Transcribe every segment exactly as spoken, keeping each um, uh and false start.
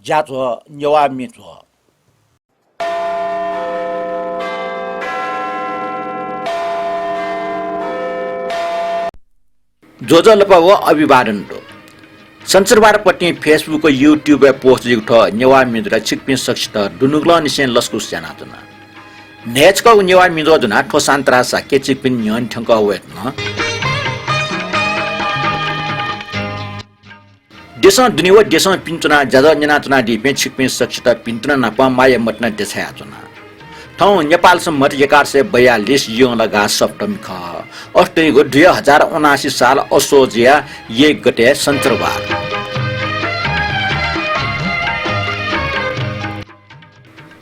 ज्याझ्वः नेवाः म्ये झ्वः। ज्वजलपा व अभिवादन दु। सञ्चरबार पतिं Facebook व YouTube-य् post जुइगु थ्व नेवाः म्ये झ्वलय् छिकपिं सकसित दुनुगलंनिसें लसकुस यानाच्वना। न्हय्‌छकःगु नेवाः म्ये झ्वः ज्वनाः थ्व सान्तरा शाक्य छिकपिनि न्ह्यःने थ्यंकः वयेधुन। देशं दुने व देशं पिने च्वनाः ज्याझ्वः न्यनाच्वनादीपिं छिकपिं सकसित भिंतुना नाप माया मतिना देछायाच्वना। थौं नेपाल सम्बत एघार सय बयालिस यंलगाः सप्तमी खः। अथे धइगु दुई हजार उनासी साल असोजया एक गते सञ्चरबार।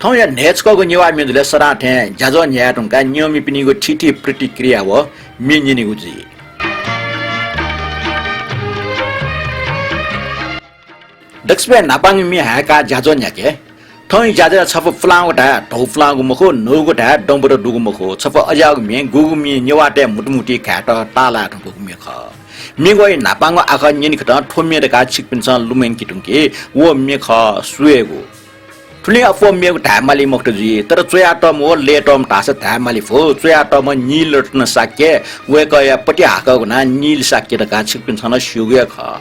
थौंया न्हय्‌छकःगु नेवाः म्ये झ्वलय् सदां थें ज्याझ्वः न्ह्याये धुंकाः न्यंमिपिनिगु थीथी प्रतिक्रिया व म्ये न्यनेगु जुइ। दकसिबय् न्हापांगु म्ये हाय्‌काः ज्याझ्वः न्ह्याके। थौंया ज्याझ्वलय् छपु पुलांगु धाये धौ पुलांगु मखु, न्हूगु धाये दंबुदा दुगु मखु, छपु अज्याःगु म्ये, गुगु म्ये नेवाःतय् म्हुतुम्हुति घायेत ताःलाये धुंकूगु म्ये खः। म्ये ग्वःया न्हापांगु आखः न्यनेकथं थ्व म्ये धकाः छिकपिन्सं लुमंके धुंकी, व म्ये खः स्वयेगु। थुलिं अप्वः मेगु धाये माली मखुत जुइ, तर च्वयातःम्ह व लय्‌तःम्ह धाःसा धाये माली फु। च्वयातःम्ह नीलरत्न शाक्य, वय्‌कःया पति हाकःगु नां नील शाक्य धकाः छिकपिन्सं नं स्यूगु हे खः।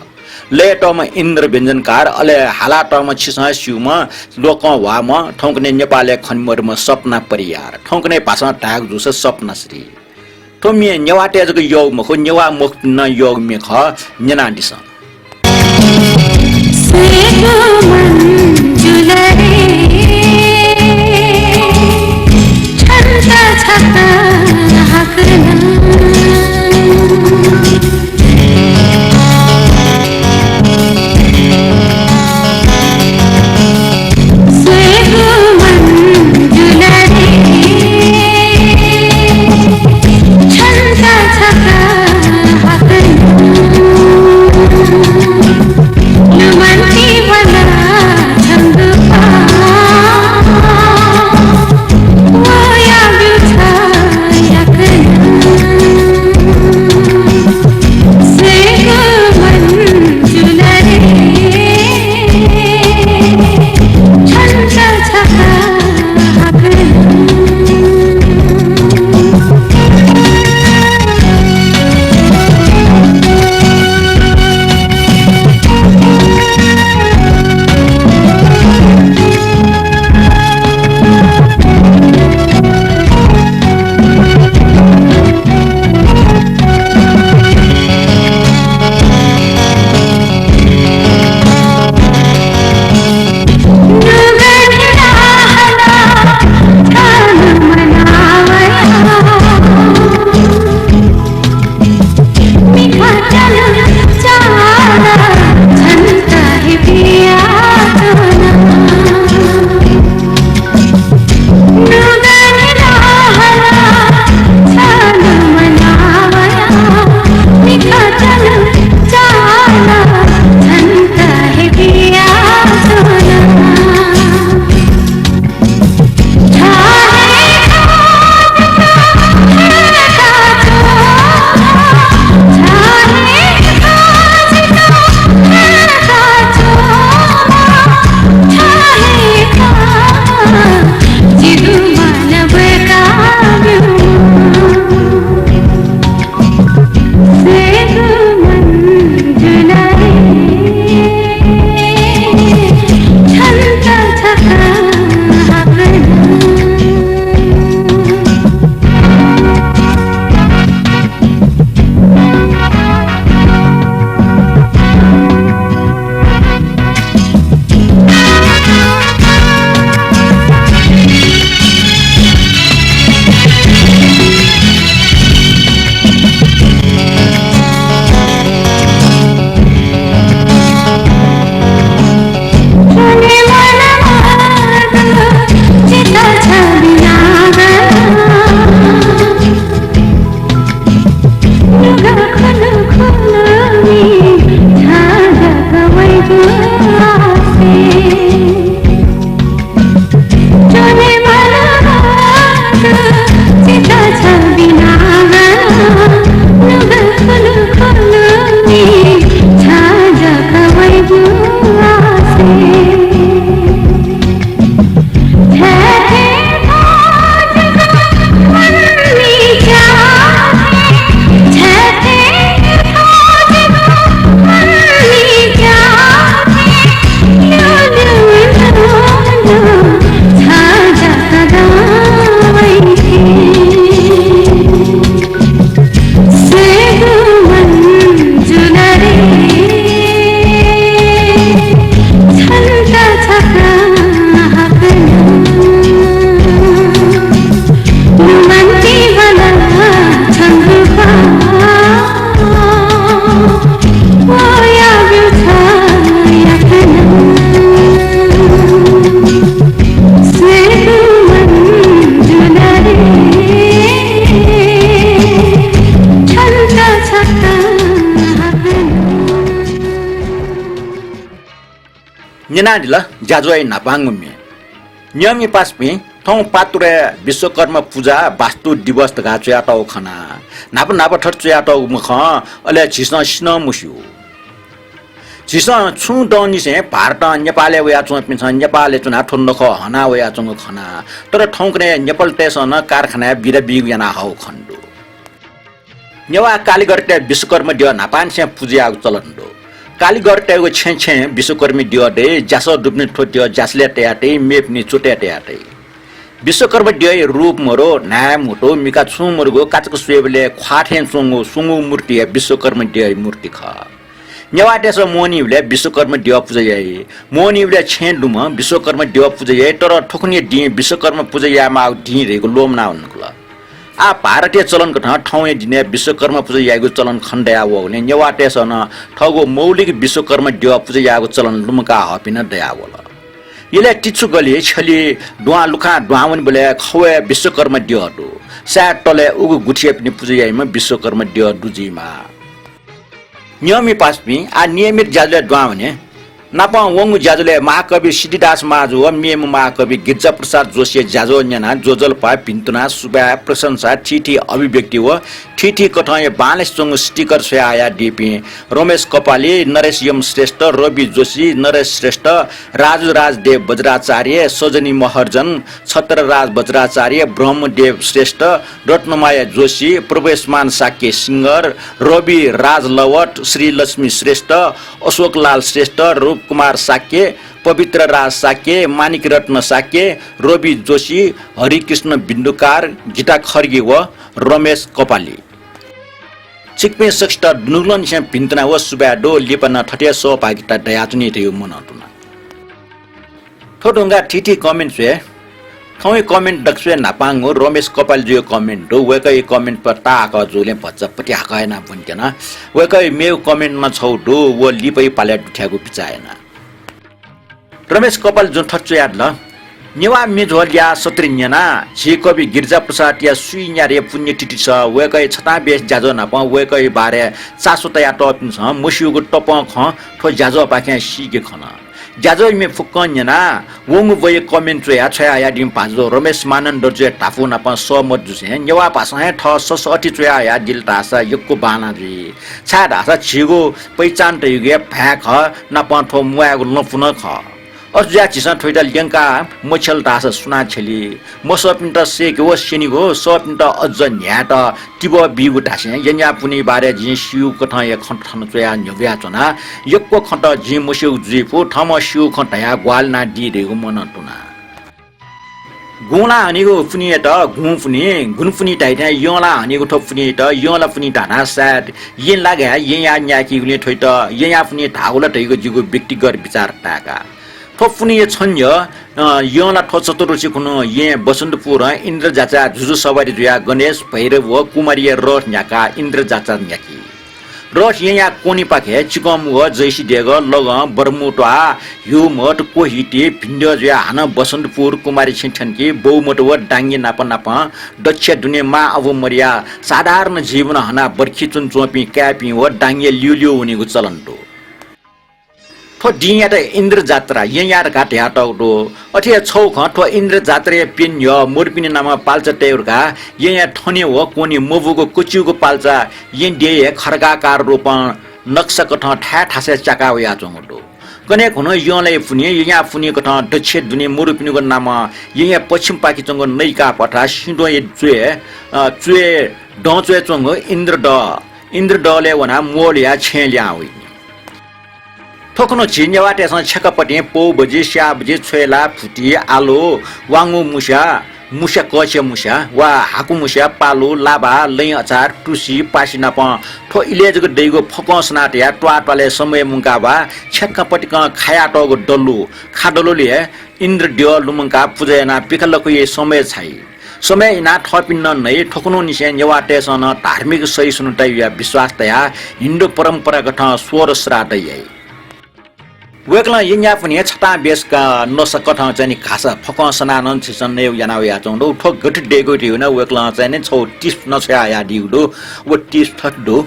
लय्‌तःम्ह इन्द्र व्यञ्जनकार, अले हालातःम्ह छिसं स्यूम्ह, लोकं ह्वाःम्ह, थौंकन्हय् नेपालय् खने मदुम्ह सपना परियार, थौंकन्हय् भाषां धायेगु जूसा सपना श्री। थ्व म्ये नेवाःतय् जक यःगु मखु, नेवाः मखुपिन्त नं यःगु म्ये खः, न्यनादिसँ। न्यनादिल ज्याझ्वःया न्हापांगु म्ये। नियमि पासापिं, थौं पात्तुरय् विश्वकर्मा पुजा वास्तु दिवस धकाः च्वयातःगु खना। न्हापा न्हापा थथे च्वयातःगु मखं, अले झीसं सिनं मस्यू। झीसं छुं दँनिसें भारतं नेपालय् वयाच्वंपिन्सं नेपालय् च्वनाः थ्व नखः हना वयाच्वंगु खना। तर थौंकन्हय् नेपालतय्सं नं कारखानाय् बिदा बीगु याना हःगु खने दु। नेवाः कालिगढतय् विश्वकर्मा द्यः न्हापांनिसें पुजा याःगु चलन दु। कालिगढतय्गु छेँ छेँ विश्वकर्मा द्यः दइ, ज्यासः दुपिनि थ्व द्यः ज्यासलय् तया तइ, मेपिनि चोतय् तया तइ। विश्वकर्मा द्यःया रूप मरु, न्हाय् म्हुतु, मिखा छुं मरुगु, काचाक्क स्वयेबलय् ख्वाः थें च्वंगु स्वंगू मूर्ति हे विश्वकर्मा द्यःया मूर्ति खः। नेवाःतय्सं मोहनीबलय् विश्वकर्मा द्यः पुजा याइ। मोहनीबलय् छेँ दुम्ह विश्वकर्मा द्यः पुजा याइ, तर थुकुन्हु दिं विश्वकर्मा पुजा यायेमाःगु दिं धइगु ल्वःमना वंगु खः। आः भारतीय चलन कथं थौंया दिनय् विश्वकर्मा पुजा याइगु चलन खने दयावःगुलिं नेवाःतय्सं नं थःगु मौलिक विश्वकर्मा द्यः पुजा यायेगु चलन लुमंका हःपिं नं दयावल। इलय् तिच्छु गल्ली छ्यली दुहां लुखां दुहां वनीबलय् खवय् विश्वकर्मा द्यः दु। सायद तलय् उगु गुथियापिनि पुजा याइम्ह विश्वकर्मा द्यः दु जुइमाः। नियमि पासापिं, आः नियमित ज्याझ्वलय् दुहां वने। नापं वंगु ज्याझ्वलय् महाकवि सिद्धिदास महाजु व मेम्ह महाकवि गिरिजाप्रसाद जोशीया ज्याझ्वः न्यनाः ज्वजलपा, भिन्तुना, सुभाय्, प्रशंसा, थीथी अभिव्यक्ति व थीथी कथंया बांलासे च्वंगु sticker छ्वयाहयादीपिं रमेश कपाली, नरेश यम श्रेष्ठ, रवि जोशी, नरेश श्रेष्ठ, राजु राजदेव वज्राचार्य, सजनी महर्जन, छत्रराज वज्राचार्य, ब्रह्मदेव श्रेष्ठ, रत्नमाया जोशी, प्रवेशमान शाक्य सिंगर, रवि राजलवट, श्रीलक्ष्मी श्रेष्ठ, अशोकलाल श्रेष्ठ, रूपकुमार शाक्य, पवित्र राज शाक्य, माणिक रत्न शाक्य, रवि जोशी, हरिकृष्ण बिन्दुकार, गीता खड्गी व रमेश कपाली। छिकपिं सकसित दुनुगलंनिसें भिन्तुना व सुभाय् दु। लिपा नं थथे सहभागिता दयाच्वनी धइगु मनंतुना। थ्व धुंकाः थीथी comment च्वये। थौंया comment दकलय् न्हापांगु रमेश कपालीजुया comment दु। वय्कःया comment पट्टा हाकः जूगुलिं भचा पति हाकः यानाः ब्वनेत्यना। वय्कःया मेगु comment नं छगू दु, व लिपाया पालय् दुथ्यायेगु बिचाः याना। रमेश कपालीजुं थथे च्वयादिल, नेवाः म्ये झ्वः ल्याः सत्रे न्यनाः झी कवि गिरिजाप्रसादया स्वीन्यादँया पुण्यतिथि सः। वय्कःया छतां बेस ज्याझ्वः नाप वय्कःया बारे चासो तयातःपिन्सं मस्यूगु तपं खँ थ्व ज्याझ्वःपाखें सीके खन। ज्याझ्वःया म्ये फुक्कं न्यनाः वंगु ब्वय्या comment च्वयाः छ्वयाहयादीम्ह भाजु रमेश मानन्धरजुया धापू नाप सहमत जुसें नेवाः भासं हे थः ससःति च्वयाहयादिल धाःसा यक्व बांलाः जुइ। छाय्धाःसा झीगु पहिचान तइगु हे भाय् खः नाप थ्व म्वायेगु लँपु नं खः। अथे जुयाः झीसं थ्वयात ल्यंका मछ्यल धाःसा सुनां छ्यली? मसःपिन्त सय्के व स्यनेगु, सःपिन्त अझ न्ह्यायेत तिबः बीगु धासें यँयाःपुन्हिया बारे जिं स्यूगु कथं हे खँ थन च्वयाः न्ह्यब्वयाच्वना। यक्व खँत जिं मस्यूगु जुइफु, थःम्हं स्यूगु खँ धयाः ग्वाहालि यानादी धइगु मनंतुना। गुँला हनेगु पुन्हियात गुँपुन्हि, गुँपुन्हि धाइथें यंला हनेगु थ्व पुन्हियात यंलापुन्हि धानाः सायद येँ लागाय् यँयाः न्यायेकीगुलिं थ्वयात यँयाःपुन्हि धाःगु ला धइगु जिगु व्यक्तिगत बिचाः ताय्का। थ्व पुन्हिया छन्ह्यः, अ, यंला थ्व चतुर्दशी खुन्हु येँ बसन्तपुरं इन्द्रजात्राय् जुजु सवारी जुयाः गणेश, भैरव व कुमारीया रथ न्ह्याकाः इन्द्रजात्रा न्ह्याकी। रथ यँयाः क्वनिपाखे चिकंमुगः, जैसीदेगः, लगं, बर्मु त्वाः, ह्यूमत, कोहिति, भिंद्यः जुयाः हानं बसन्तपुर, कुमारीछेँ थ्यंकी। बौमत व डांगी नाप नापं दच्छि दुने मां अबु मदयाः साधारण जीवन हनाः बर्खी च्वनाच्वंपिं काय्पिं व डांगीया ल्यूल्यू वनेगु चलन दु। थ्व दिंयात इन्द्रजात्रा, यँयाः धकाः धयातःगु दु। अथे हे छगू खँ, थ्व इन्द्रजात्राया प्यन्हु मरुपिनि नामं पाल्चा तयेगु धकाः यँयाः थने व क्वने मबूगु कच्यूगु पाल्चा यँ देय् हे खड्गाकार रूपं नक्सा कथं थाय् थासय् च्याका वयाच्वंगु दु। कन्हय् खुन्हु यंलाया पुन्हि, यँयाः पुन्हि कथं दच्छि दुने मरुपिनिगु नामं यँया पच्छिमपाखे च्वंगु नैका पथाः सिँद्वःया च्वय्, अ, च्वय् दँ च्वय् च्वंगु इन्द्रदः, इन्द्रदहलय् वनाः म्वःल्हुयाः छेँय् लिहां वइ। थ्व खुन्हु झी नेवाःतय्सं छेँखापतिं पौबजि, स्याःबजि, छ्वय्ला, फुति, आलु, वांगु मुस्या, मुस्या, कःछिया मुस्या वा हाकु मुस्या, पालु, लाभा, लँय् अचार, तुसि, पासि नापं थ्व इलय् जक दइगु फकं सनाः तयाः त्वाःत्वालय् समय मुंकाः वा छेँखापतिकं खायातःगु दलु, खादलुलय् इन्द्रद्यः लुमंकाः पुजा यानाः पिखालखुया समय छाइ। समय इनाः थःपिं नं नइ। थ्व खुन्हुनिसें नेवाःतय्सं नं धार्मिक सहिष्णुताया विश्वास तयाः हिन्दू परम्पराकथं सोह्र श्राद्ध याइ। वय्कलं यँयाःपुन्हि छतां बेस का नसा कथं चाहिँ नि घाःसा फकं सनाः नं झीसं नयेगु याना वयाच्वंगु दु। थ्व गथे दयेकेगु धइगु नं वय्कलं चाहिँ नि छगू tips नं छ्वयाहयादीगु दु। व tips थथे दु।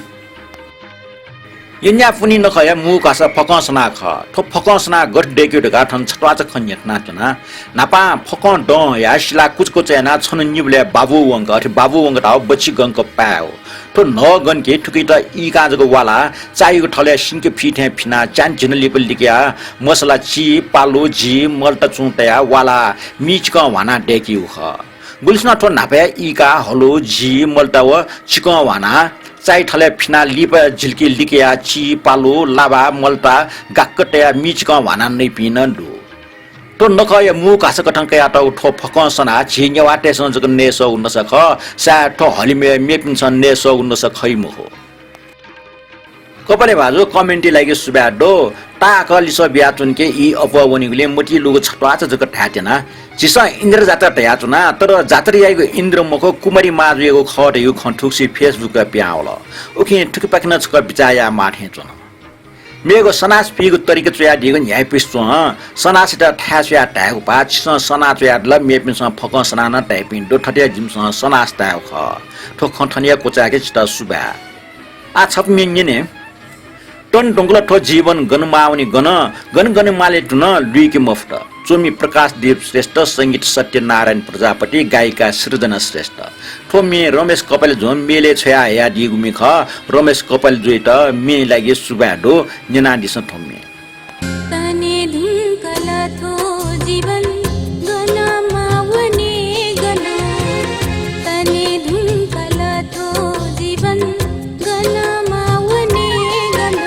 यन्यापुनि नखःया मू कासा फकं सना खः। थ्व फकं सना गथे दय्‌केगु धकाः थन छत्वाःचा खँ न्ह्यथनाच्वना। न्हापां फकं दँ हयाः सिला कुचकुच यानाः छन्हु निबलय् बाबु वंक, अथे बाबु वंक धाःगु बच्छि गंक पाय्‌गु। थ्व न्हः गनके थुकित ईकां जक वालाः चायागु थलय् सिंक फि थें फिनाः च्यान्हु झिन्हु लिपा लिकयाः मसला ची, पालु, झी, मलता चुं तयाः वालाः मि चिकं ह्वानाः दय्‌केगु खः। गुलिसिनं थ्व न्हापाया ईकाः हलु, झी, मलता व चिकं ह्वानाः चाया थलय् फिनाः लिपा झिल्के लिकयाः ची, पालु, लाबा, मलता गाक्क तयाः मि चिकं ह्वानाः नइपिं नं दु। थ्व नखःया मू कासा कथं कयातःगु थ्व फकं सना झी नेवाःतय्‌सं जक नयेसःगु नसा खः, सायद थ्व हलिमय् मेपिन्सं नयेसःगु नसा खइ मखु। कपाले भाजु, comment-या लागि सुभाय् दु। ताःहाकः लिसः बियाच्वंके ई अप्वः वनीगुलिं मतिइ लूगु छत्वाःचा जक धायेत्यना। झीसं इन्द्र जात्रा धयाच्वना, तर जात्रा याइगु इन्द्र मखु, कुमारी माजुयागु खः धइगु खँ थुगुसी Facebook-य् पिहां वल। उकिं थुकिपाखें नं छकः बिचाः यायेमाः थें च्वन। मेगु सनास पीगु तरिका च्वयादीगु न्ह्याइपुसे च्वं। सनासयात थाय् स्वयाः धायेगु पाः, छिसं सनाः च्वयादिल, मेपिन्सं फकं सनाः नं धाइपिं दु, थथे जिमिसं सनास धायेगु खः। थ्व खँ थन हे क्वचायेके छितः सुभाय्। आः छपु म्ये न्यने। तन धुंकल थ्व जीवन गन माः वनी गन, गन गन माले धुन लुइके मफुत। च्वमि प्रकाश दीप श्रेष्ठ, संगीत सत्यनारायण प्रजापति, गायिका सृजना श्रेष्ठ। थ्व म्ये रमेश कपालेजुं म्येलय् छ्वया हयादीगु म्ये खः। रमेश कपालेजुयात म्येया लागि सुभाय् दु। न्यनादिसँ थ्व म्ये। तने धुंकल थ्व जीवन गन माः वने गन। तने धुंकल थ्व जीवन गन माः वने गन।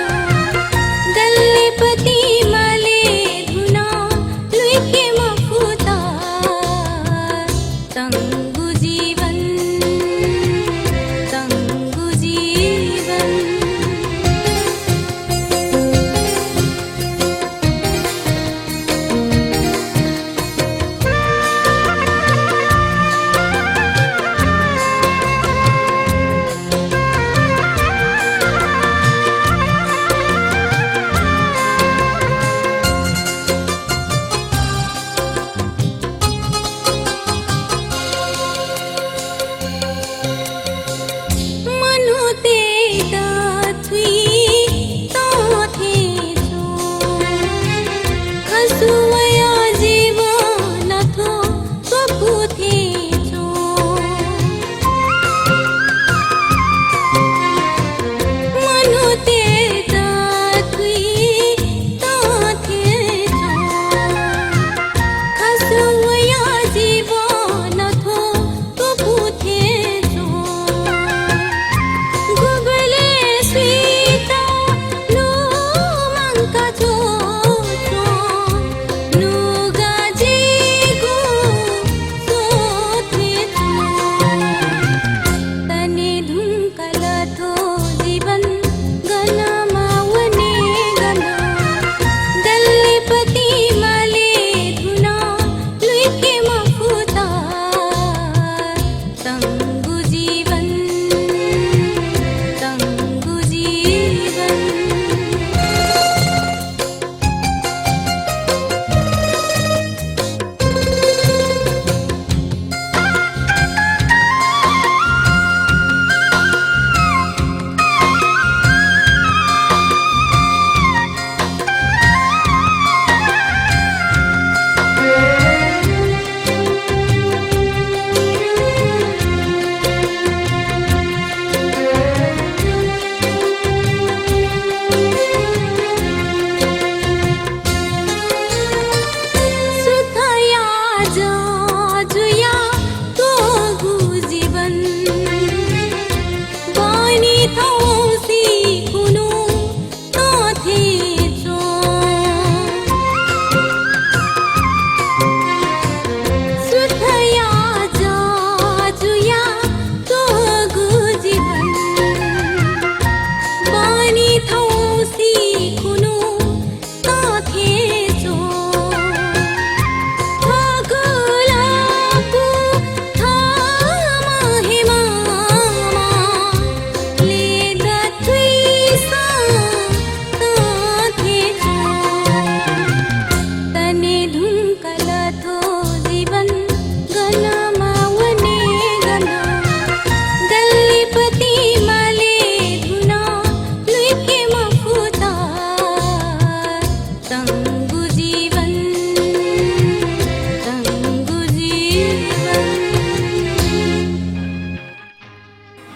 दल्लेपति माले धुन लुइके मफुत। तंगु जीवन, तंगु जीवन।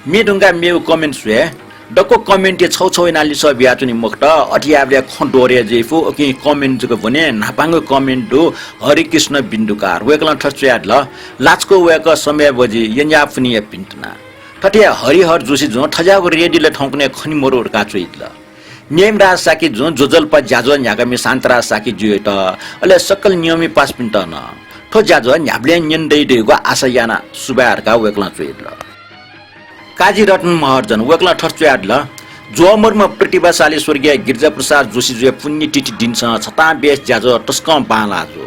म्ये धुंकाः मेगु comment स्वये। दक्व comment-य् छौ छौ यानाः लिसः बियाच्वनी मखुत, अथे याःबलय् खँ दोहरे जुइ फु, उकिं comment जक ब्वने। न्हापांगु comment दु हरिकृष्ण बिन्दुकार। वय्कलं थथे च्वयादिल, लाचुक वय्कः समय बजि यंजाःपुन्हिया भिन्तुना। थथे हरिहर जोशी जुं थज्याःगु रेडियोलय् थौंकन्हय् खने मरु धकाः च्वयादिल। नेमिराज शाक्य जुं ज्वजलपा ज्याझ्वः न्ह्याकामि शान्तराज शाक्य जुयात, अले सकल नियमि पासापिन्त नं थ्व ज्याझ्वः न्ह्याबलें न्यने दइ धइगु आशा याना सुभाय् धकाः वय्कलं च्वयादिल। काजी रत्न महर्जन, वय्कलं थथे च्वयादिल, ज्वःमदुम्ह प्रतिभाशाली स्वर्गीय गिरिजाप्रसाद जोशी जुया पुण्यतिथि दिनसं छतां बेस ज्याझ्वः तसकं बांलाः जू।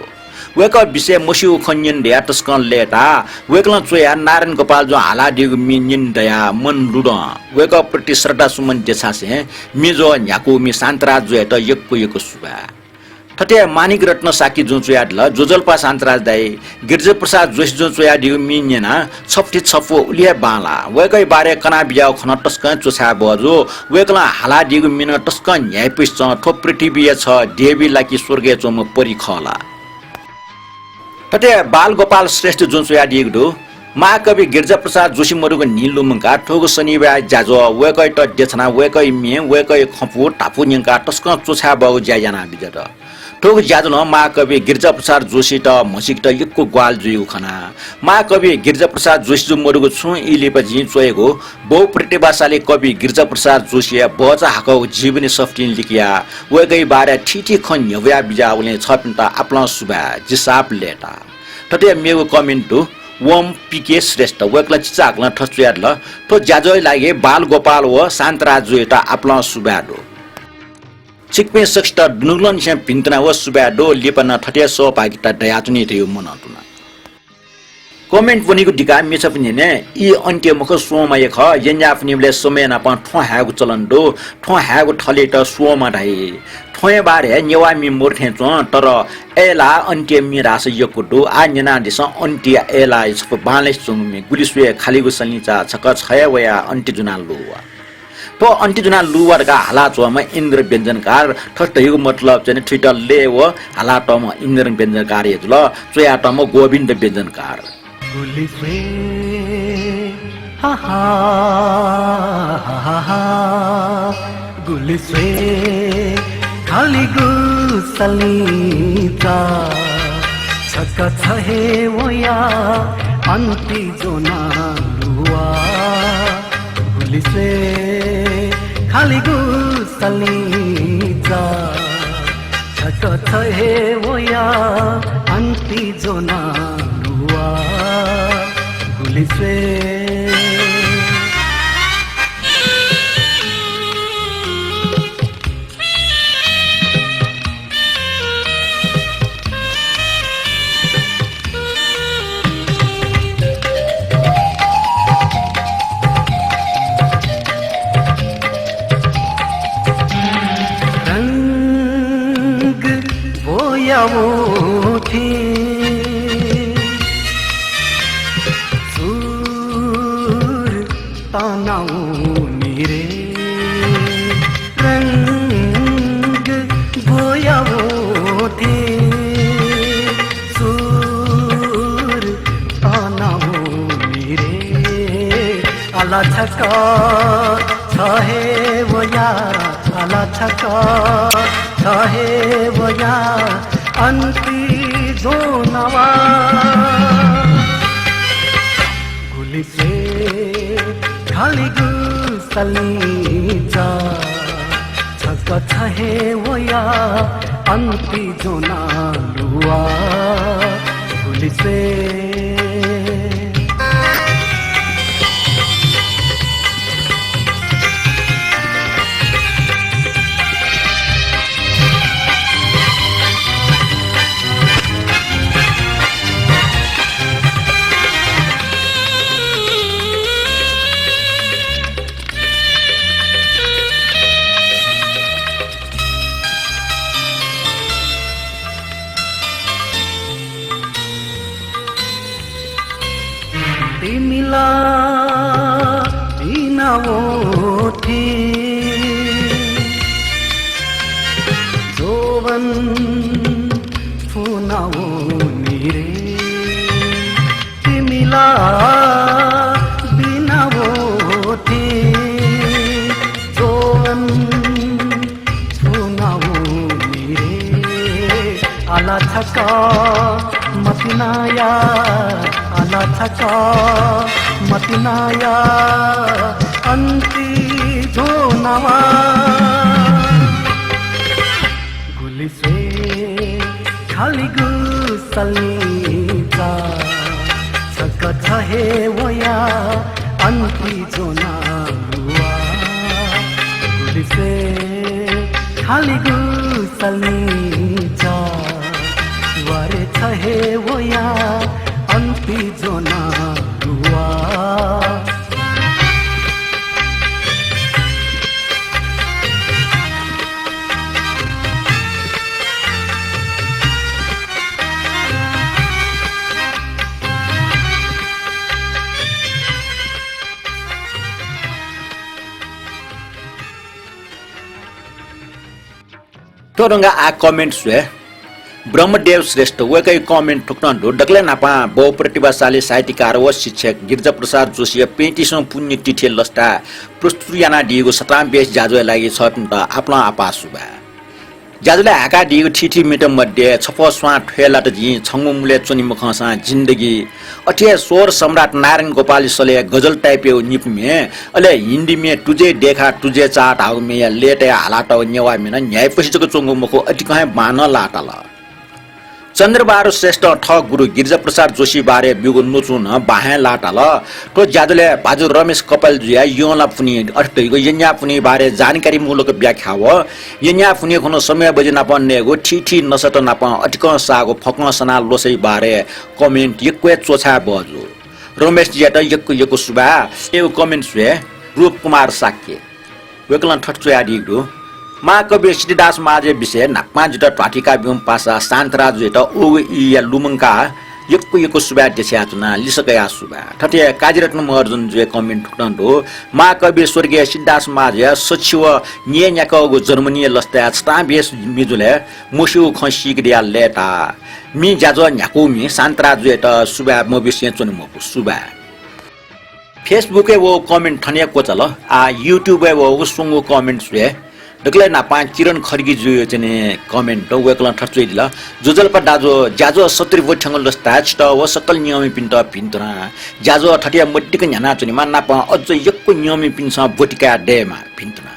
वय्कः विषयय् मस्यूगु खँ न्यने दयाः तसकं लय्ताः। वय्कलं च्वयाः नारायण गोपाल जुं हालादीगु म्ये न्यने दयाः मन लुधं वय्कःप्रति श्रद्धासुमन देछासें म्ये ज्वः न्ह्याकूमि शान्तराज जुयात यक्व यक्व सुभाय्। थथे माणिक रत्न शाक्य जुं च्वयादिल, ज्वजलपा शान्तराज दाइ, गिरिजाप्रसाद जोशी जुं च्वयादीगु म्ये न्यनाः छपु थी छपु उलि हे बांलाः। वय्कःया बारे कनाबिज्याःगु खँ नं तसकं च्वछाये बहःजू। वय्कलं हालादीगु म्ये नं तसकं न्ह्याइपुसे च्वं। थ्व पृथ्वीया छगः देवी ला कि स्वर्गय् च्वंम्ह परी खः ला? थथे बालगोपाल श्रेष्ठ जुं च्वयादीगु दु। महाकवि गिरिजाप्रसाद जोशी मदुगु न्हि लुमंकाः थुगु शनिबाःया ज्याझ्वः वय्कःयात देछानाः वय्कःया म्ये, वय्कःया खँपु धापू न्यंकाः तसकं च्वछाये बहःगु ज्या यानाबिज्यात। थुगु ज्याझ्वलं महाकवि गिरिजाप्रसाद जोशीयात म्हसीकेत यक्व ग्वाहालि जुइगु खना। महाकवि गिरिजाप्रसाद जोशी जु मदुगु छुं ई लिपा जिं च्वयागु बहुप्रतिभाशाली कवि गिरिजाप्रसाद जोशीया भचा हाकःगु जीवनी सफुतिं लिकयाः वय्कःया बारे थीथी खँ न्ह्यब्वया बिज्याःगुलिं छपिन्त आपालं सुभाय्, जिसाप लय्ताः। थथे मेगु comment दु, वम पीके श्रेष्ठ, वय्कलं चिचाहाकलं थथे च्वयादिल, थ्व ज्याझ्वःया लागि बालगोपाल व शान्तराज जुयात आपालं सुभाय् दु। छिकपिं सकसित दुनुगलंनिसें भिन्तुना व सुभाय् दु, लिपा नं थथे सहभागिता दयाच्वनी धइगु मनं तुना। Comment ब्वनीगु दिकाः म्ये छपु न्यने। ई अन्त्य मखु, स्वंम्ह हे खः। यंज्याःपुन्हिबलय् स्वम्हया नापं थ्वँ हायेगु चलन दु। थ्वँ हायेगु थलयात स्वंम्ह धाइ। थ्वँया बारे नेवाःमि मरु थें च्वं, तर अय्लाः अन्त्य म्ये धाःसा यक्व दु। आः न्यनादिसँ अन्त्यया अय्लाःया छपु बांलासे च्वंगु म्ये। गुलि स्वये, खालिगु सलिंचा छकः छ हे वयाः अन्त्य जुनाः लुवा। थ्व अन्त्य जुनाः लुवा धकाः हालाच्वंम्ह इन्द्र व्यञ्जनकार। थथे धइगु मतलब चाहिँ थुइत लय् व हालातःम्ह इन्द्र व्यञ्जनकार हे जुल, च्वयातःम्ह गोविन्द व्यञ्जनकार। गुलि स्वये, हा हा, हा हा हा, गुलि स्वये, खालिगु सलिंचा, छकः छ हे वयाः अन्त्य ज्वनाः लुवा। गुलि स्वये, खालिगु सलिंचा, छकः छ हे वयाः अन्त्य ज्वनाः लुवा। गुलि स्वये। रंग बोया वो थी, सुर तानाउ निरे, रंग बोया वो थी, सुर तानाउ निरे। आला छकः छ हे वयाः, आला छकः छ हे वयाः अन्त्य ज्वनाः लुवा। गुलि स्वये खालिगु सलिंचा, छकः छ हे वयाः अन्त्य ज्वनाः लुवा। गुलि स्वये। तिमिला बिना वो थी, जोवन फुना वो निरे। तिमिला बिना वो आला छक मतिनाया, आला छक मतिनाया अन्ति झोनावा। गुलिसे खालिगु सल्लिचा छक छ हे वया अन्ति झोनावा। गुलिसे खालिगु सल्लिचा वारे छ हे वया अन्ति झोनावा। थ्व धुंकाः आः comment स्वये। ब्रह्मदेव श्रेष्ठ, वय्कःया comment थुकथं दु। दकलय् न्हापां बहुप्रतिभाशाली साहित्यकार व शिक्षक गिरिजाप्रसाद जोशीया पैंतिसौं पुण्यतिथि लसताय् प्रस्तुत यानादीगु सतां बेस ज्याझ्वःया लागि छपिन्त आपालं आपाः सुभाय्। ज्याझ्वलय् हाय्कादीगु थीथी म्येत मध्ये छपः स्वां थ्वय् लात जिं, छंगु मुलय् च्वने मखंसां जिन्दगी, अथे हे स्वर सम्राट नारायण गोपालया सलय् गजल type-यागु निपु म्ये, अले हिन्दी म्ये तुझे देखा तुझे चाहा धाःगु म्येया लय् तयाः हालातःगु नेवाः म्ये नं न्ह्याइपुसे जक च्वंगु मखु, अतिकं हे बांलाः ताल। चन्द्रबहादुर श्रेष्ठं थः गुरु गिरिजाप्रसाद जोशी बारे ब्यूगु न्वचु नं बांलाः ताल। थ्व ज्याझ्वलय् भाजु रमेश कपालजुया यंलापुन्हि अथे धइगु यंज्यापुन्हि बारे जानकारीमूलक व्याख्या व यंज्यापुन्हि खुन्हु समय बजि नाप नयेगु थीथी नसात नाप अतिकं साःगु फकं सनाः ल्वसःया बारे comment यक्व हे च्वछाये बहःजू। रमेशजुयात यक्व यक्व सुभाय्। थ्व comment स्वये रूपकुमार शाक्य। वय्कलं थथे च्वयादीगु दु, महाकवि सिद्धिदास महाजया विषयय् न्हापां जितः ध्वाथुइका ब्यूम्ह पासा शान्तराजजुयात उगु ईया लुमंकाः यक्व यक्व सुभाय् देछानाच्वना, लिसः कयाः सुभाय्। थथे काजीरत्न महर्जनजुया comment थुकथं दु, महाकवि स्वर्गीय सिद्धिदास महाजया सछि व न्यय् न्याकाःगु जर्मनीया लसताय् छतां बेस मिजुलय् मस्यूगु खँ सीकादियाः लय्ताः। मि ज्याझ्वः न्ह्याकूम्ह शान्तराजजुयात सुभाय् मब्यूसें च्वने मफु, सुभाय्। Facebook-य् वःगु comment थन हे क्वचाल। आः YouTube-य् वःगु स्वंगू comment स्वये। दकलय् न्हापां किरण खड्गीजुया च्वने comment दु, वय्कलं थथे च्वयादिल, ज्वजलपा दाजु, ज्याझ्वः सत्तरी ब्वति थ्यंगु लसताय् छितः व सकल नियःमिपिन्त भिन्तुना। ज्याझ्वः थथे हे मदिक्क न्ह्यानाच्वनेमा, नापं अझ यक्व नियःमिपिन्सं ब्वति काये दयेमा, भिन्तुना।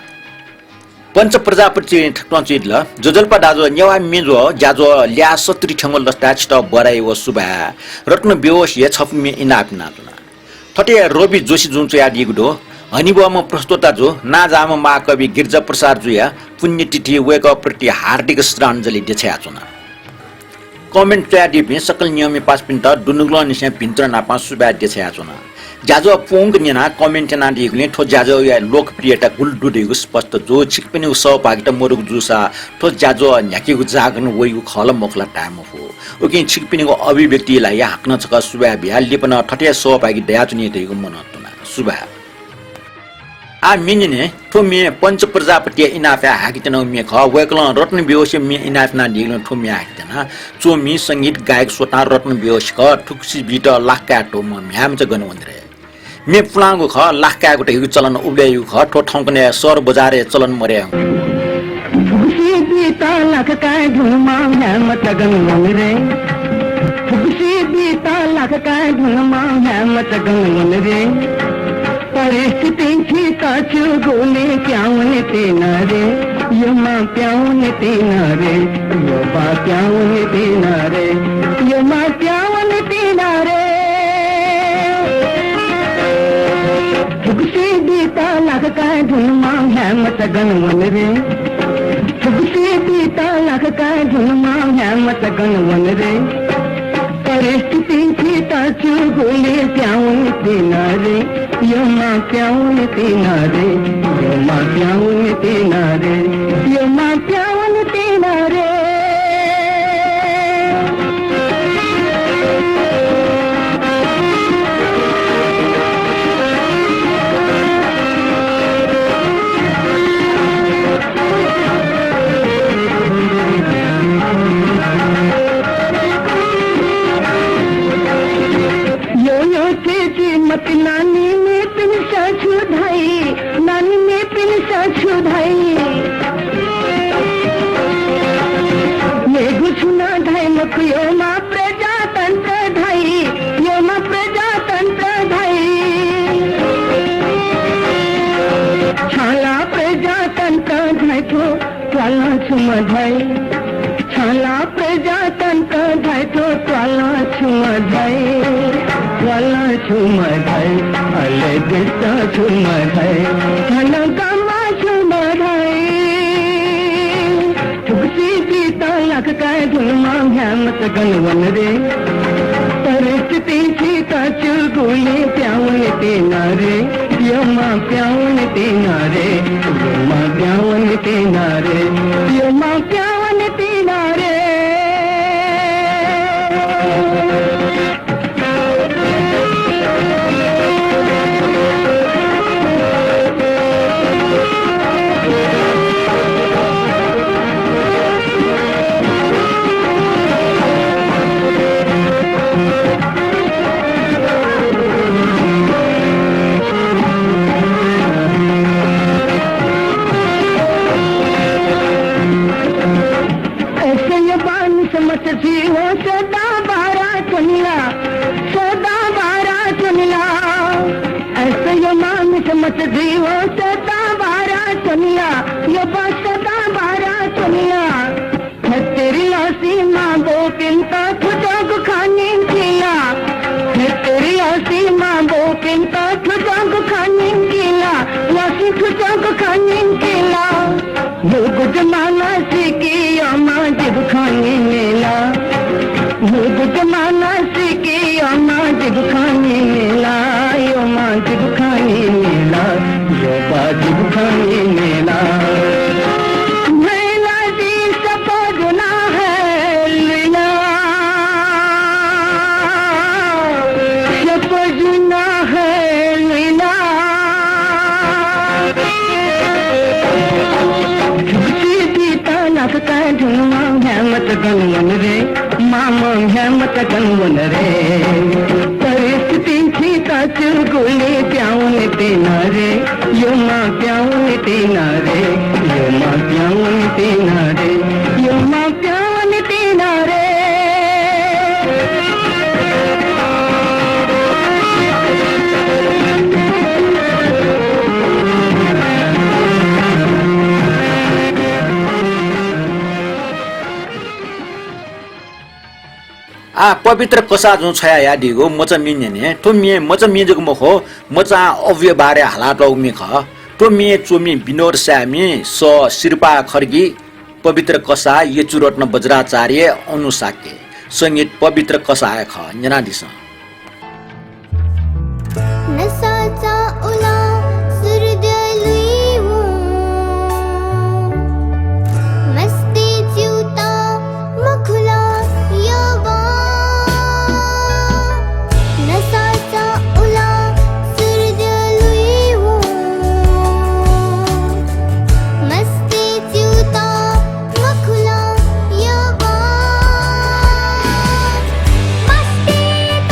पञ्च प्रजापति थुकथं च्वयादिल, ज्वजलपा दाजु, नेवाः म्ये ज्याझ्वः ल्याः सत्तरी थ्यंगु लसताय् छितः बधाई व सुभाय्। रत्न बेहोस हे छपु म्ये इनाप यानाच्वना। थथे रवि जोशीजुं च्वयादीगु दु, हनेबहःम्ह प्रस्तोताजु, नांजाःम्ह महाकवि गिरिजाप्रसादजुया पुण्यतिथि वय्कःप्रति हार्दिक श्रद्धाञ्जलि देछानाच्वना। Comment च्वयादीपिं सकल नियःमि पासापिन्त दुनुगलंनिसें भिन्तुना नाप सुभाय् देछानाच्वना। ज्याझ्वः पूवंक न्यनाः comment यानादीगुलिं थ्व ज्याझ्वःया लोकप्रियता गुलि दु धइगु स्पष्ट जू। छिकपिनिगु सहभागिता मदुगु जूसा थ्व ज्याझ्वः न्ह्याकेगु जागां वइगु खः ला मखु ला धाये मफु। उकिं छिकपिनिगु अभिव्यक्तिया लागि हाकनं छकः सुभाय् बियाः लिपा नं थथे सहभागी दयाच्वनी धइगु मनंतुना। सुभाय्। आः म्ये न्यने, थ्व म्ये पञ्च प्रजापतिया इनापय् हाकेत्यनागु म्ये खः। वय्कलं रत्न बेहोसया म्ये इनाप यानादीगुलिं थ्व म्ये हाकेत्यना। च्वमि, संगीत, गायक स्वतां रत्न बेहोस खः। थुगुसी बीत लाख काये धुंम्ह म्ह्याय्मचा गन वने रे। म्ये पुलांगु खः, लाख कायेगु धइगु चलन उबलय् याःगु खः। थ्व थौंकन्हय् सहर बजारय् चलन मदये। थुगुसी बीत लाख काये धुंम्ह म्ह्याय्मचा गन वने रे। थुगुसी बीत लाख काये धुंम्ह म्ह्याय्मचा गन वने रे। परिस्थितिं छितः च्यूगुलिं प्याहां वने तिनि रे। यःम्ह प्याहां वने तिनि रे। यःम्ह प्याहां वने तिनि रे। यःम्ह प्याहां वने तिनि रे। थुगुसी बीत लाख काये धुंम्ह म्ह्याय्मचा गन वने रे। थुगुसी बीत लाख काये धुंम्ह म्ह्याय्मचा गन वने रे। परिस्थितिं छितः च्यूगुलिं प्याहां वने तिनि रे। यःम्ह प्याहां वने तिनि रे। यःम्ह प्याहां वने तिनि रे। यःम्ह प्याहां वने तिनि रे। यो यो चीजि मति नानीपिन्सं छु धाइ, नानीपिन्सं छु धाइ। यःम्ह प्रजातन्त्र धाइ, यःम्ह प्रजातन्त्र धाइ। छाला प्रजातन्त्र धाइ थ्व, त्वालं छुं मधाइ। छाला प्रजातन्त्र धाइ थ्व, त्वालं छुं मधाइ। त्वालं छुं मधाइ, अले देशं छुं मधाइ। थन गामं छुं मधाइ। थुगुसी बीत लाख काये धुंम्ह म्ह्याय्‌मचा गन वन रे। परिस्थितिं छित च्वंगुलिं प्याहां वने तिनि रे। यःम्ह प्याहां वने तिनि रे। यःम्ह प्याहां वने तिनि रे। यःम्ह प्याहां वने तिनि रे। अय्‌सा यःम्हय्‌सित मचा जीवं सदांबार च्वनेला, सदांबार च्वनेला। अय्‌सा यःम्हय्‌सित मचा जीवं सदांबार च्वनेला, यःम्ह सदांबार च्वनेला। थ्यंतुरि लःसिं मांबौपिन्त थुज्वंगु खँ न्यंकेला। थ्यंतुरि लःसिं मांबौपिन्त थुज्वंगु खँ न्यंकेला। लःसिं थुज्वंगु खँ न्यंकेला। मुगु जमाना सिकि यःम्ह जिगु खँ न्यनेला। मुगु जमाना सिकि यःम्ह जिगु खँ न्यनेला। यःम्ह जिगु खँ न्यनेला। यःम्ह जिगु खँ न्यनेला। भैला जी सपजना है लुइला। सपजना है लुइला। थुगुसी बीत लाख काये धुंम्ह म्ह्याय्‌मचा गन वन रे, मांम्ह म्ह्याय्‌मचा गन वन रे। परिस्थितिं छित च्वंगुलिं प्याहां वने तिनि रे, यःम्ह प्याहां वने तिनि रे, यःम्ह प्याहां वने तिनि रे, यःम्ह प्याहां वने तिनि रे। आः पवित्र कसाः जुं छ्वयाहयादीगु मचा म्ये न्यने। थ्व म्ये मचा म्ये जक मखु, मचां अव्यवहारय् हालातःगु म्ये खः। थ्व म्ये च्वमि विनोद साय्‌मि, सः सिरपाः खड्गी, पवित्र कसाः यचुरत्न बज्राचार्य, अनु शाक्य। संगीत पवित्र कसाःया खः, न्यनादिसँ। नसाचा उला सुरु दलुइ वं। मस्ती च्यूता मखुला यबा। नसाचा उला सुरु दलुइ वं। मस्ती च्यूता मखुला यबा। मस्ती त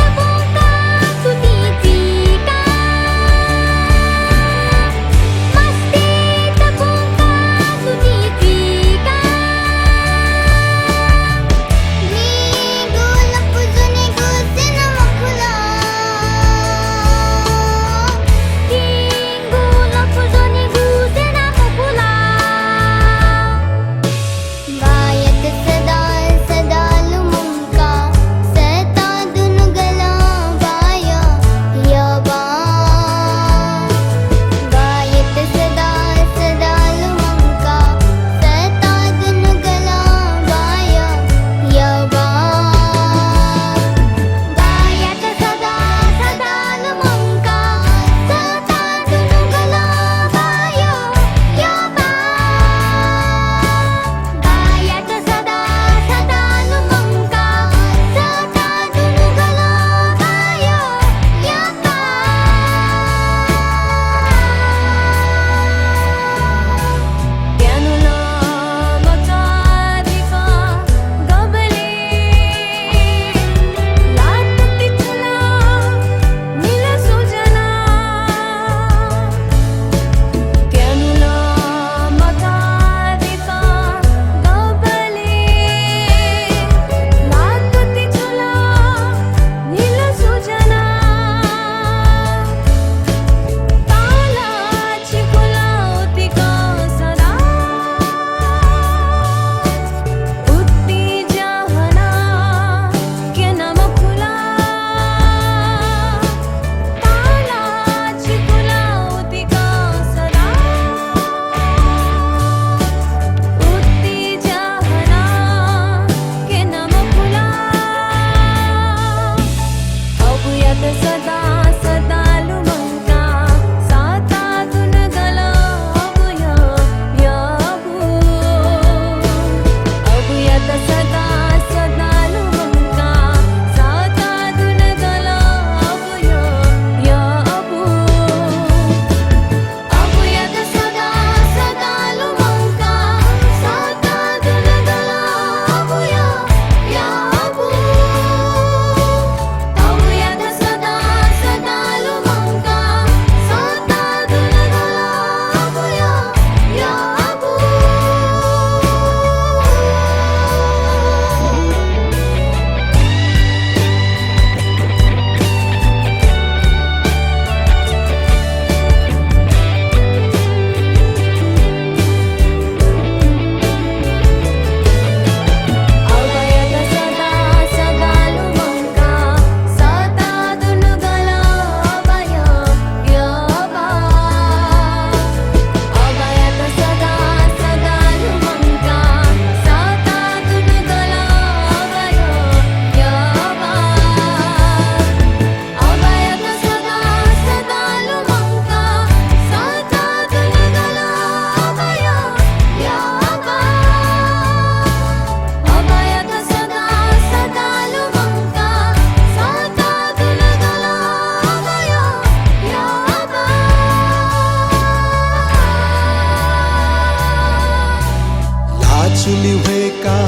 का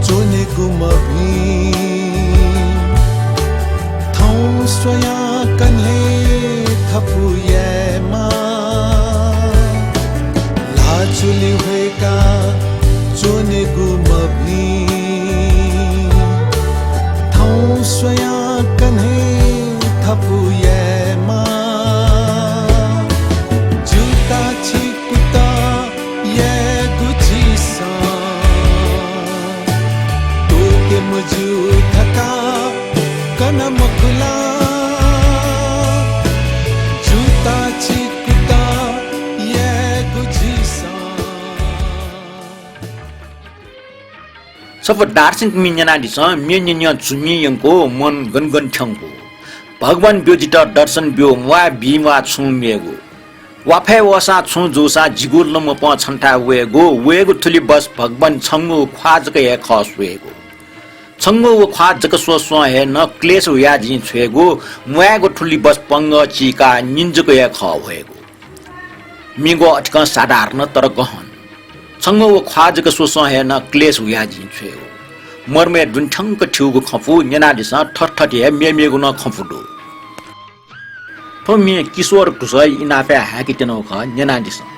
च्वनेगु मभिं। थौं स्वयां कन्हय् थपु यायेमा। ल्हाःचुलि ह्वय्का च्वनेगु मभिं। थौं स्वयां कन्हय् थपु यायेमा। ज्यूता छि कुतः यायेगु झीसं त्वःते मज्यू धकाः कन मखु ला? ज्यूता छि कुतः यायेगु झीसं। छपु दार्शनिक म्ये न्यनादिसँ, म्ये न्यँ न्यँ झुम्ये यंकूगु मन गन गन थ्यंकू। भगवान ब्यु जितः दर्शन ब्यु, म्वाः बी म्वाः छुं मेगु। वा फय् वःसां छुं जूसां जिगु लँमपं छन्थाय् वयेगु, वयेगु थुलि बस भगवान छंगु ख्वाः जक हे खः स्वयेगु। छंगु व ख्वाः जक स्वस्वं हे नं क्लेश हुयाः जिं छ्वयेगु, म्वायेगु थुलि बस पंगः चीकाः निन्हु जक हे खः ह्वयेगु। म्येगु अतिकं साधारण तर गहन। छंगु व ख्वाः जक स्वस्वं हे नं क्लेश हुयाः जिं छ्वयेगु। मर्मय् दुने थ्यंक थ्यूगु खँपु न्यनादिसँ, थथे हे मेमेगु नं खँपु दु। थ्व म्ये किशोर घुसय् इनापय् हाय्के त्यनागु खः, न्यनादिसँ।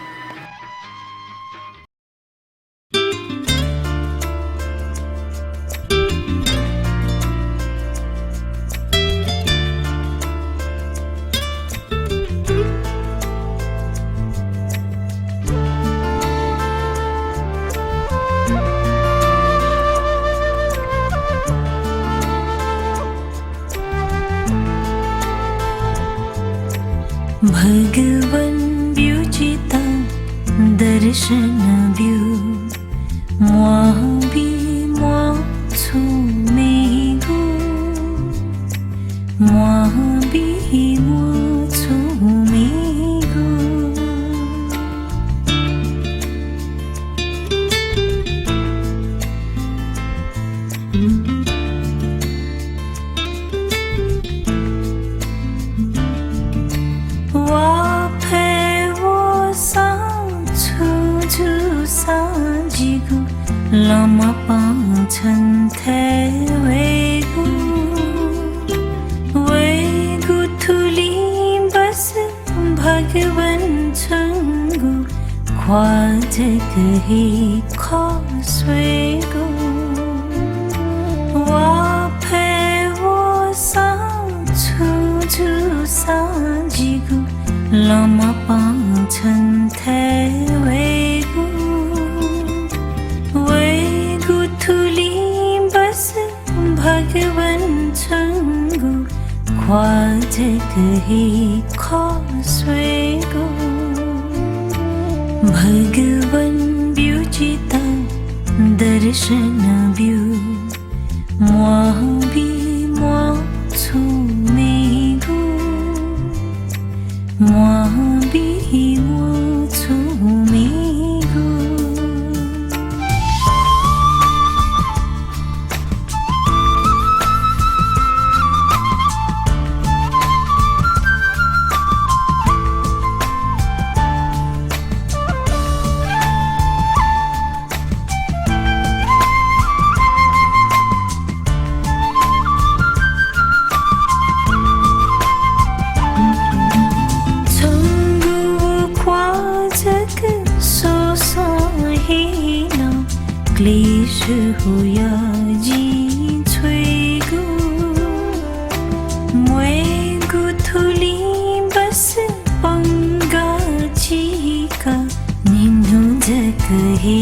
भगवान ब्यु जितः दर्शन ब्यु, म्वाः बी म्वाः छुं मेगु, म्वाः बी म्वाः छुं मेगु। वा फय् वःसां छुं जूसां जिगु लँमपं छन्थाय् वयेगु, वयेगु थुलिं बस भगवान छंगु ख्वाः जक हे खः स्वयेगु। वा फय् वःसां छुं जूसां जिगु लँमपं छन्थाय् वयेगु, वयेगु थुलिं बस भगवान छंगु ख्वाः जक हे खः स्वयेगु। भगवान ब्यु जितः दर्शन ब्यु, म्वाः बी म्वाः छुं मेगु, म्वाः बी म्वाः छुं मेगु। छंगु ख्वाः जक स्वस्वं हे नं क्लेश हुयाः जिं छ्वयेगु, म्वायेगु थुलिं बस पंगः चीकाः निन्हु जक हे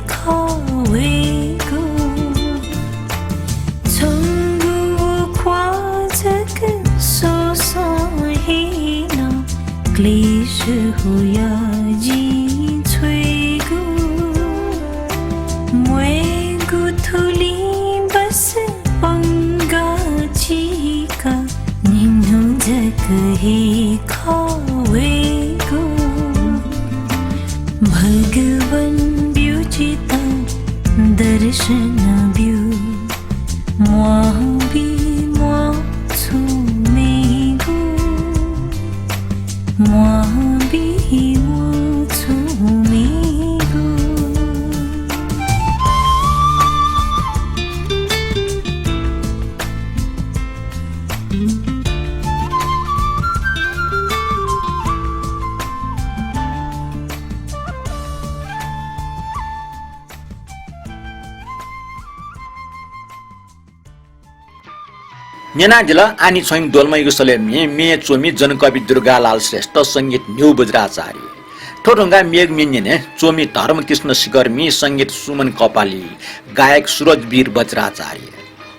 खः वयेगु। छंगु ख्वाः जक स्वस्वं हे नं क्लेश हुयाः जिं छ्वयेगु, म्वायेगु थुलिं बस पंगः चीकाः निन्हु जक हे खः वयेगु। भगवान ब्यु जितः दर्शन ब्यु, म्वाः बी म्वाः छुं मेगु, म्वाः बी म्वाः छुं मेगु। न्यनादिल आनि छुं द्वलमय्गु सलय् म्ये, म्ये च्वमि जनकवि दुर्गालाल श्रेष्ठ, संगीत न्ह्यू वज्राचार्य। थ्व धुंकाः मेगु म्ये न्यने च्वमि धर्मकृष्ण शिखर, म्ये संगीत सुमन कपाली, गायक सुरजवीर वज्राचार्य।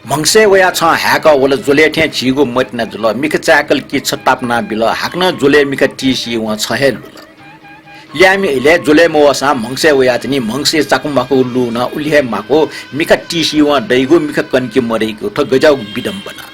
म्हगसय् वयाः छं हाय्कः वल, ज्वलय् थें झीगु मतिना जुल, मिखा चाय्कल कि छ तापाना बिल, हाकनं ज्वलय् मिखा तिसि वं छ हे लुल। ल्याःम्ह इलय् ज्वलय् मवःसां म्हगसय् वयाच्वनी, म्हगसय् चाकु माकु लुं नं उलि हे माकु, मिखा तिसि वं दइगु, मिखा कन कि मदइगु, थ्व गज्याःगु विडम्बना।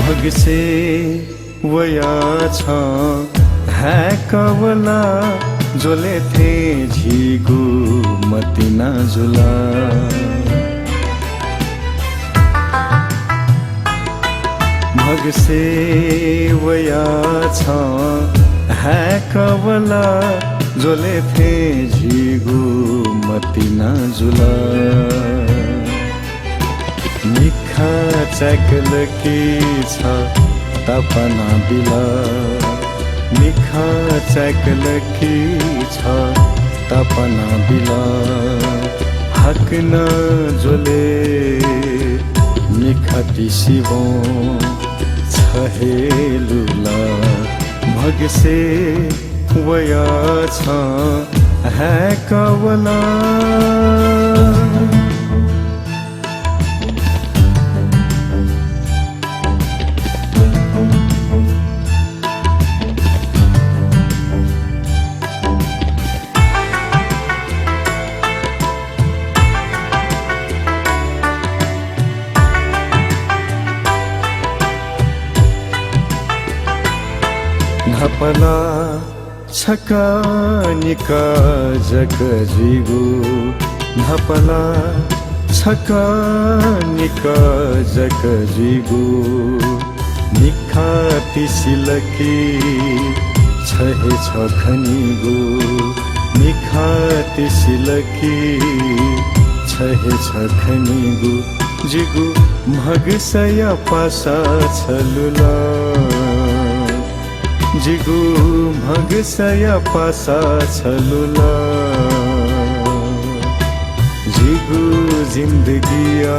म्हगसय् वयाः छं हाय्कः वल, ज्वलय् थें झीगु मतिना जुल। म्हगसय् वयाः छं हाय्कः वल, ज्वलय् थें झीगु मतिना जुल। मिखा चाय्कल कि छ तापाना बिल, मिखा चाय्कल कि छ तापाना बिल, हाकनं ज्वलय् मिखा तिसि वं छ हे लुल। म्हगसय् वयाः छं हाय्कः वल। न्हापा ला छकः निकः जक जुइगु, न्हापा ला छकः निकः जक जुइगु, मिखा तिसिल कि छ हे छ खनीगु, मिखा तिसिल कि छ हे छ खनीगु, जिगु म्हगसया पासा छ लुल। जिगु म्हगसया पासा छ लुल। जिगु जिन्दगिया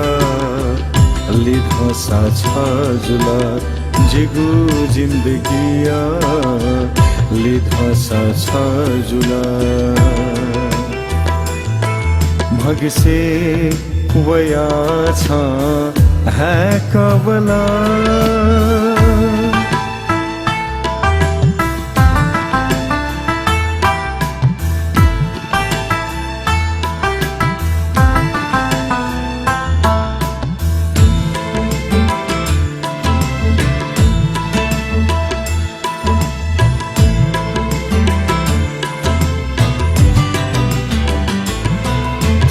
लिधंसा छ जुल। जिगु जिन्दगिया लिधंसा छ जुल। म्हगसय् वयाः छं हाय्कः वल।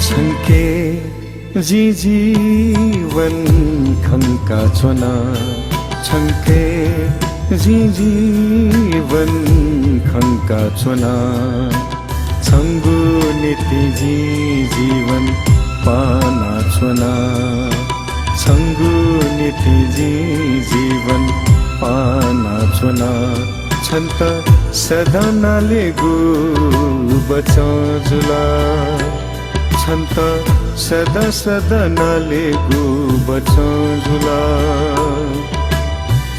छंके जिं जीवन खंका च्वना, छंके जिं जीवन खंका च्वना। छंगु निंतिं जिं जीवन पाना च्वना। छंगु निंतिं जिं जीवन पाना च्वना। छन्त सदां नालेगु बचं जुल। छन्त सदां सदां नालेगु बचं जुल।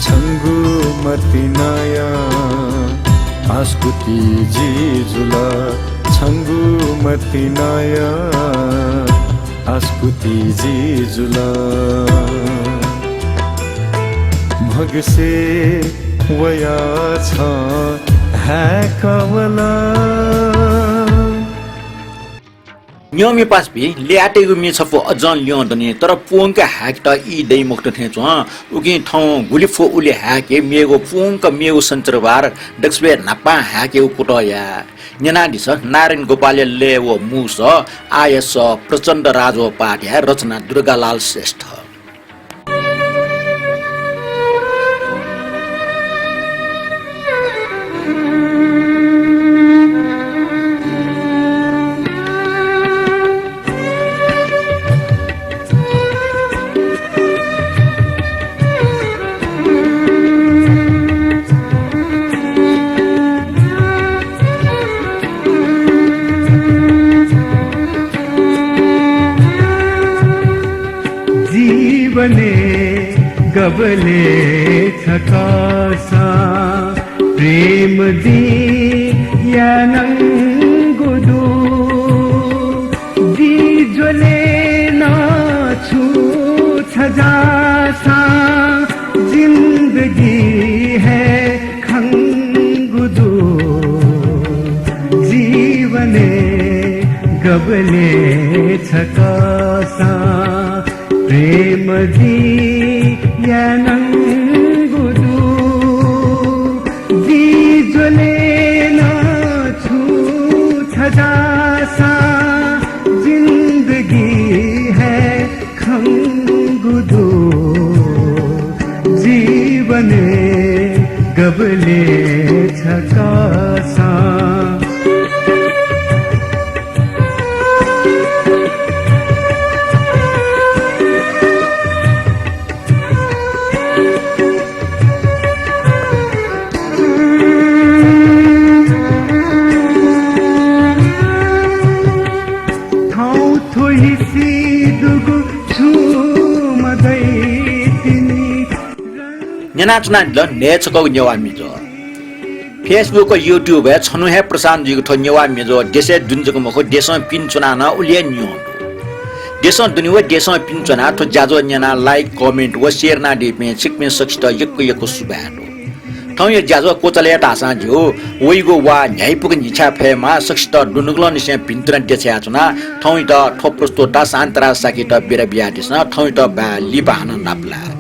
छंगु मतिनाया आसकुति जि जुल। छंगु मतिनाया आसकुति जि जुल। म्हगसय् वयाः छं हाय्कः वल। न्यंम्ह पासापिं, ल्ययातयागु म्ये छपु अझं ल्यं दनि, तर प्वंक हाय्केत ई दइ मखुत थें च्वं। उकिं थौं गुलि फ्व उलि हाय्के, मेगु प्वंक मेगु सञ्चरबार दक्वसिबय् न्हापां हाय्केगु कुतः या। न्यनादिसँ, नारायण गोपालया लय् व मूसः, आःया सः प्रचण्ड राजोपाध्याय, रचना दुर्गालाल श्रेष्ठ। गबले छकःसां प्रेम जिं यानागु दु। जि ज्वले नं छु छजाःसां जिन्दगी हे खंगु दु। जीवनय् गबले छकःसां प्रेम जिं यानागु दु। जि ज्वले नं छु छजाःसां जिन्दगी हे खंगु दु। जीवनय् गबले छकःसां। थौं थ्व हिसि दुगु छुं मदइतिनि। न्यनाच्वनादिल न्हय् छकःगु नेवाः म्हिगः। Facebook, YouTube-य् छन्हु हे प्रसारण जुइगु थ्व नेवाः म्हिगः देशय् दुने जक मखु, देशं पिने च्वनाः नं उलि हे न्ह्यः दु। देशं दुने व देशं पिने च्वनाः थ्व ज्याझ्वः न्यनाः like, comment व share यानादीपिं छिकपिं सकसित यक्व यक्व सुभाय् दु। थौंया ज्याझ्वः क्वचाल धाःसां ज्यू, वइगु वा न्ह्याइपुक न्हिच्छाय् फयेमाः, सकसित दुनुगलंनिसें भिंतुना देछानाच्वना। थौंयात थ्व प्रस्तोता शान्तराज शाक्ययात बिदा बियादिसँ। थौंयात बाय्, लिपा हानं नापलाये।